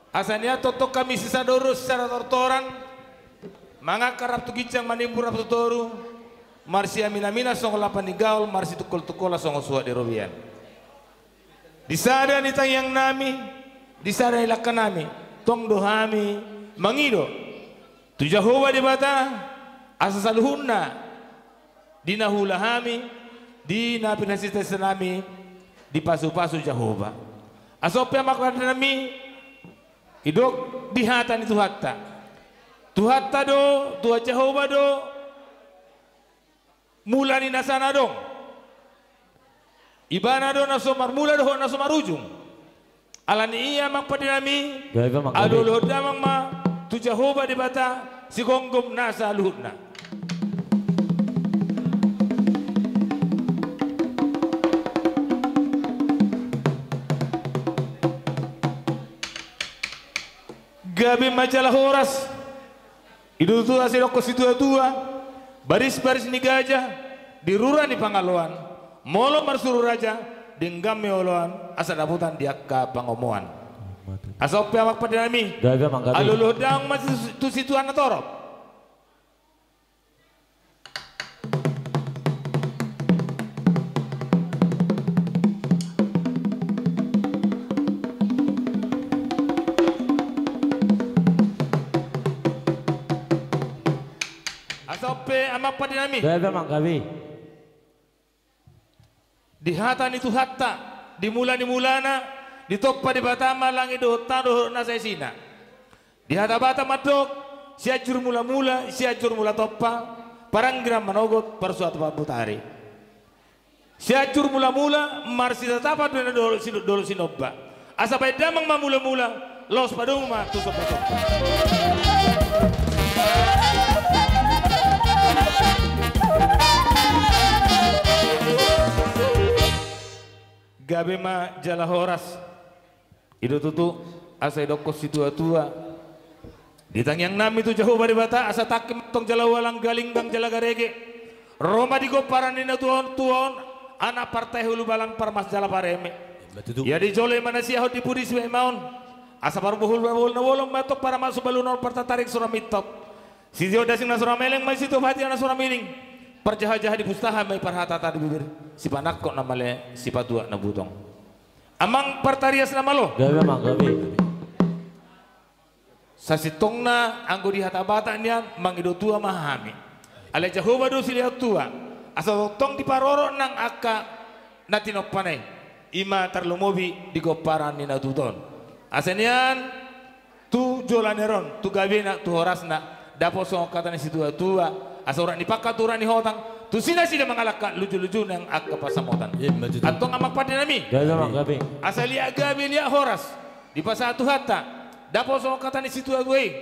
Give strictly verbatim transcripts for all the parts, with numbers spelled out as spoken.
Asa nian tongtong hami sisada ulos, sisada tortoran, mangangkat rap tu ginjang, manimbur rap tu toru, marsiaminaminan songon lapan ni gaol, marsitungkoltungkolan songon suhat ni robean. Di sada ni tangiangnami, di sada ni langkanami, tong do hami mangido tu Jahowa Debata, asa saluhutna di na huula hami, di na pinasitasanami, dipasupasu Jahowa. Asa on pe, amang pande nami, didok di hata ni Tuhanta. Tuhanta do, Tuhan Jahowa do mula ni nasa na adong. Ibana do na so marmula dohot na so marujung. Ala ni i, amang pande nami, gabe ma, gabe, alualuhon damang ma tu Jahowa Debata, sigomgom nasa luhutna. Gabe ma jala horas. I do tutu asa didokkon situatua: Barisbaris ni gajah di rura ni pangaloan, molo marsuru raja denggan ma i oloan, asa dapotan di angka pangomoan. Asa on pe, amang pande nami, gabe ma, gabe, alualuhon damang ma tu, tu situan na torop. Asa on pe, amang pande nami, gabe ma, gabe, di hata ni Tuhanta, di mula ni mulana, ditompa Debata ma langit dohot tano dohot nasa isina. Di hata Batak mandok: Sianjur mulamula, Sianjur mula tompa, paranggiran manogot, parsuat pambutari. Sianjur mulamula, marsitatapan do na dolok si, dolok sinomba. Asa baen damang ma mulamula, laos padomu ma tu sombasomba. Gabe ma jala horas. I do tutu asa didokkon situatua: Di tangiangnami tu Jahowa Debata, asa tangki ma antong jala ualang, galinggang jala garege. Ro ma di gomparan ni na tua on, tua on, anak partahi ulubalang, parmas jala pareme. Ia dijoloi ma na siahon, dipudi sibahimahon, asa parbohulbohul na bolon ma antong, paramasu baluna on, partatarik sura mintok, sitio dasing na sura meleng ma i, sitio patia na sura miling, parjahajaha di pustaha ma i, parhatahata di bibir, sipanangkok na male, sipatuak na butong. Amang partarias na malo. Gabe ma, gabe. Sasintongna anggo di hata Batak nian, mangido tua ma hami. Alai Jahowa do silehon tua, asa tongtong diparorot nang angka na tinompana i, i ma tarlumobi di gomparan ni na tutu on. Asa nian tu joloan on, tu gabena, tu horasna, dapot songon hata ni situatua: Asa urat ni pangkat tu urat ni hotang, tusi nasida mangalangka, lujuluju nang angka pansamotan. Antong, amang pande nami, gabe ma, gabe, asa liat gabe, liat horas dipasahat Tuhanta, dapot songon hata ni situatua i: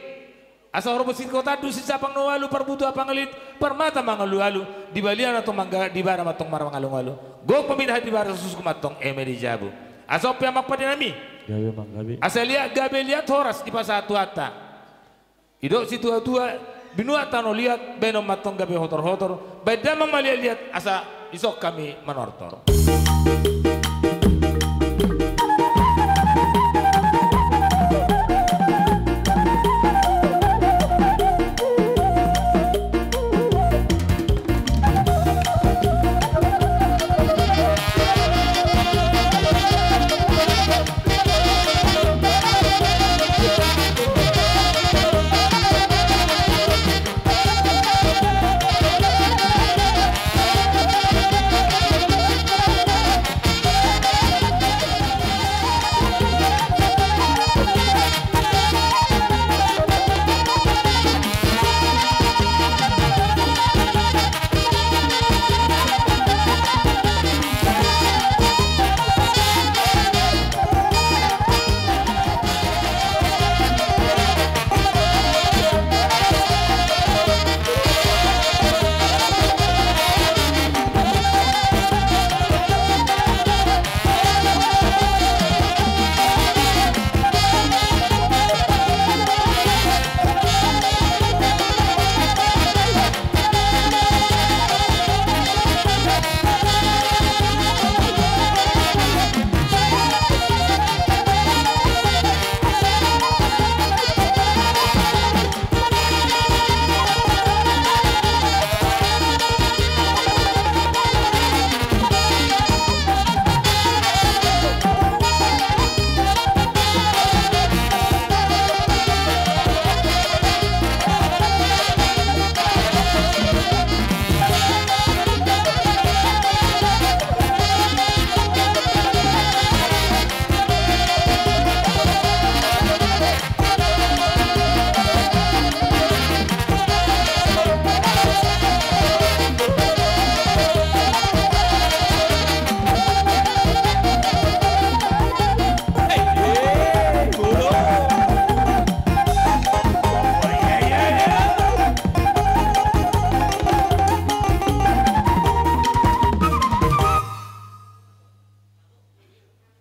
Asa horbo singkotandu, sinsapang na ualu, parbutuha pangalit, parmata mangalualu, di balian antong manggagat, di bara ma antong marmangalualu, gok pamindahon di bara, susuk ma antong eme di jabu. Asa on pe, amang pande nami, gabe ma, gabe, asa liat gabe, liat horas dipasahat Tuhanta. Didok situatua: Binuat tano liat, baenon ma antong gabe hotorhotor, baen damang ma liatliat, asa dison hami manortor.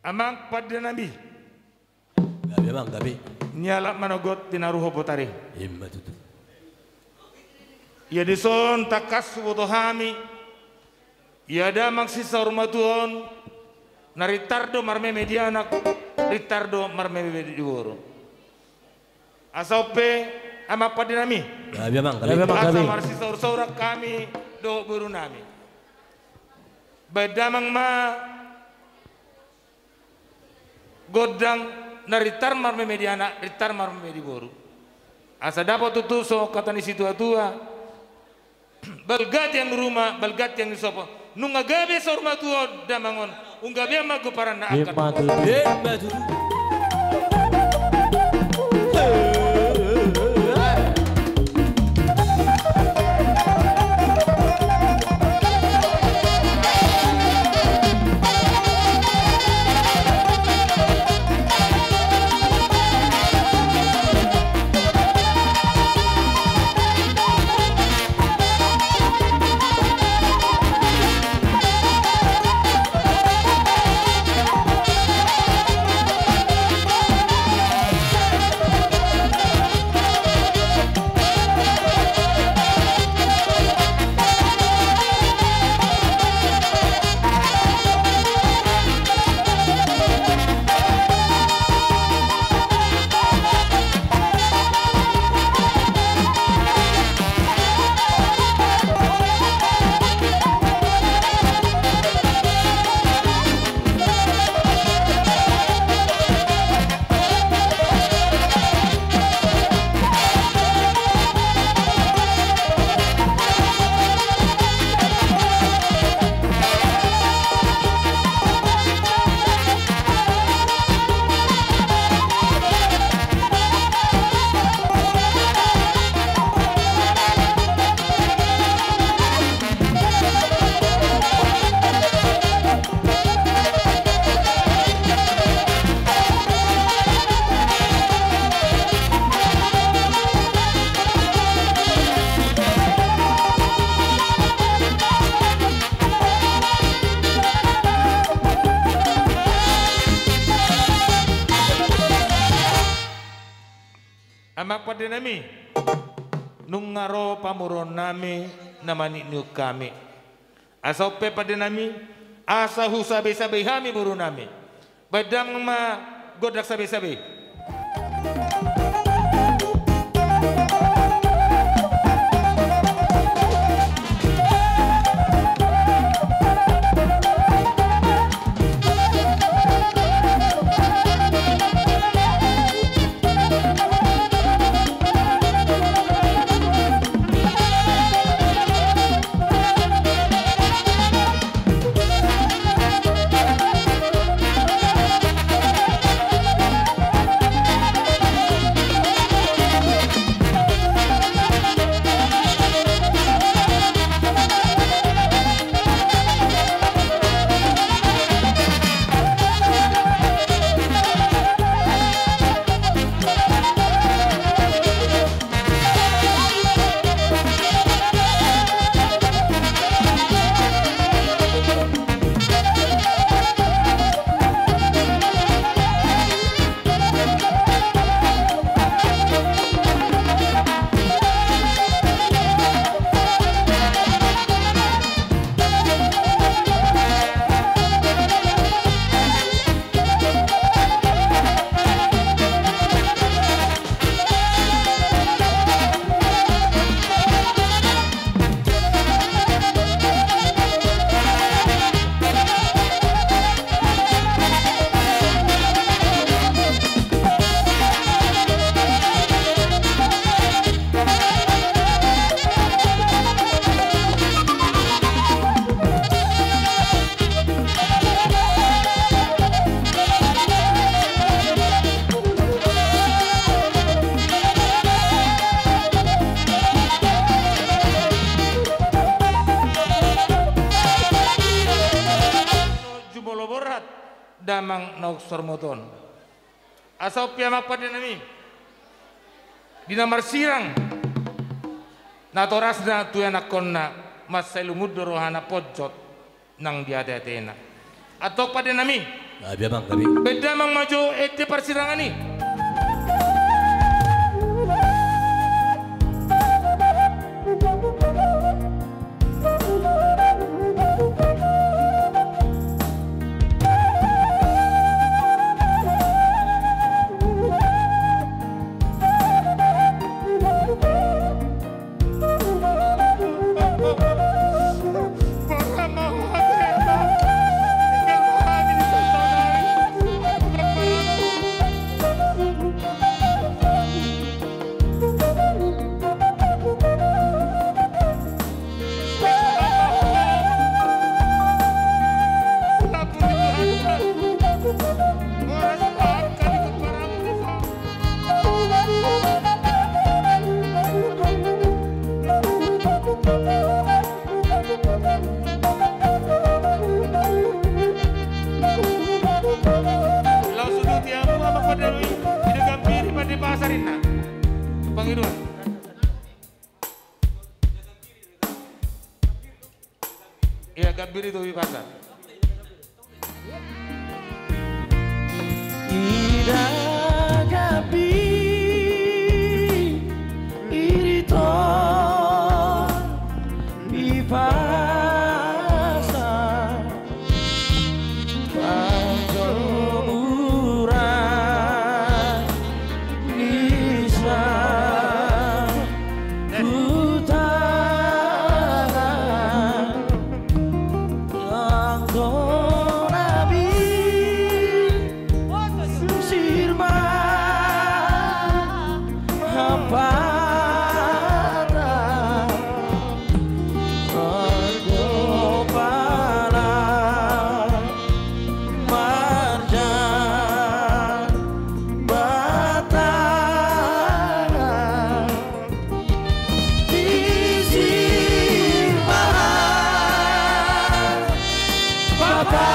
Amang pande nami. Gabe, amang, gabe. Nialap manogot tinaruhon botari. Ima tutu. Ia dison tangkas huboto hami, ia damang sisaur matua on, na rintar do marmeme di anak, rintar do marmeme di boru. Asa on pe, amang pande nami. Gabe, amang, gabe. Gabe, amang, gabe. Asa marsisaur-sauran hami dohot boru nami. Baen damang ma gondang na rintar marmeme di anak, rintar marmeme di boru. Asa dapot tutu songon hata ni situa-tua, balga tiang ni ruma, balga tiang ni sopo. Nunga gabe saur matua on damang on, umgabean ma gomparanna angka. Ima tutu. Ima tutu. Amang pande nami, nunga ro pamoruon nami na manitnihon hami. Asa on pe pande nami, asa husabe-sabei hami boru nami. Baen damang ma gondang sabe-sabe. Jumolo borhat damang na saur matua on. Asa on pe amang pande nami, di na marsirang natorasna tu ianakhonna, mansai lungun do rohana ponjot nang di ate-atena. Antong pande nami, Gabe amang, gabe. Bahen damang ma jo ende parsirangan i. Laos suduti hamu amang pande i, ida gambiri pande pasar inna. Pangidoan. Ia gambiri tu di pasar. Ida gambiri tu di pasar. Panjomuran ni sahuta. Anggo na minsir ma hambatan, anggo pala marjambatangan. Disi ma papa